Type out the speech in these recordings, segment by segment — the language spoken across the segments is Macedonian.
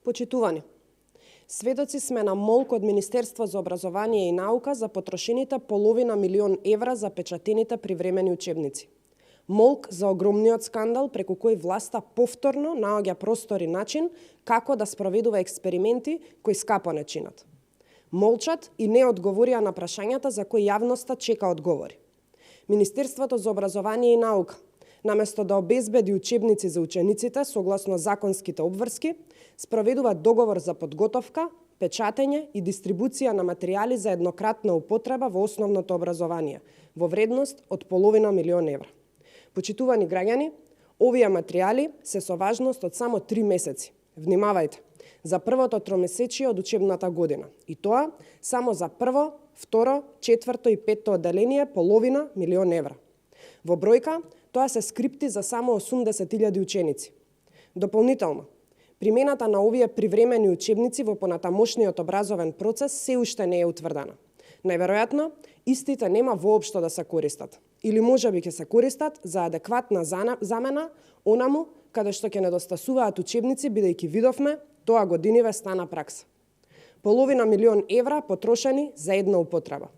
Почитувани, сведоци сме на молк од Министерство за образование и наука за потрошените половина милион евра за печатените привремени учебници. Молк за огромниот скандал преку кој власта повторно наоѓа простор и начин како да спроведува експерименти кои скапо не чинат. Молчат и не одговорија на прашањата за кои јавноста чека одговори. Министерството за образование и наука, наместо да обезбеди учебници за учениците согласно законските обврски, спроведува договор за подготовка, печатење и дистрибуција на материјали за еднократна употреба во основното образование во вредност од половина милион евра. Почитувани граѓани, овие материјали се со важност од само 3 месеци. Внимавајте, за првото тромесечие од учебната година. И тоа само за прво, второ, четврто и петто одделение половина милион евра. Во бројка, тоа се скрипти за само 80.000 ученици. Дополнително, примената на овие привремени учебници во понатамошниот образовен процес се уште не е утврдена. Најверојатно, истите нема воопшто да се користат. Или можеби ќе се користат за адекватна замена онаму каде што ќе недостасуваат учебници, бидејќи видовме, тоа годиниве стана пракса. Половина милион евра потрошени за една употреба.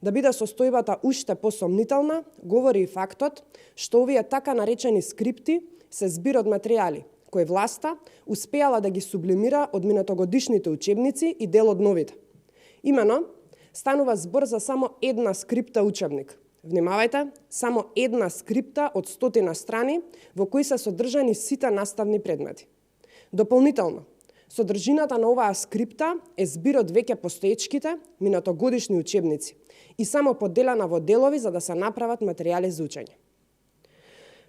Да биде состојбата уште посомнителна, говори и фактот што овие така наречени скрипти се збир од материјали кои власта успеала да ги сублимира од минатогодишните учебници и дел од новите. Имено, станува збор за само една скрипта учебник. Внимавајте, само една скрипта од 100 страни во кои се содржани сите наставни предмети. Дополнително, содржината на оваа скрипта е збир од веќе постоечките минатогодишни учебници и само поделена во делови за да се направат материјали за учење.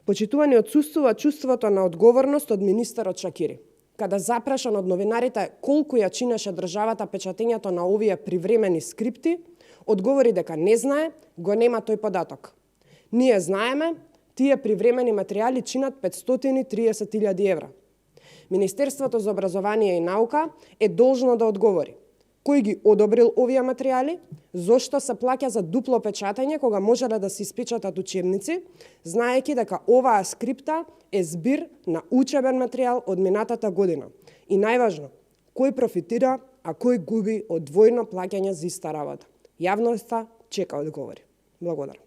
Почитувани, отсуствува чувството на одговорност од министерот Шакири. Када запрашан од новинарите колку ја чинеше државата печатењето на овие привремени скрипти, одговори дека не знае, го нема тој податок. Ние знаеме, тие привремени материјали чинат 530.000 евра. Министерството за образование и наука е должно да одговори кој ги одобрил овие материјали, зошто се плаќа за дупло печатење кога можеле да се испечатат учебници, знаејќи дека оваа скрипта е збир на учебен материјал од минатата година. И најважно, кој профитира, а кој губи од двојно плаќање за иста работа. Јавноста чека одговори. Благодарам.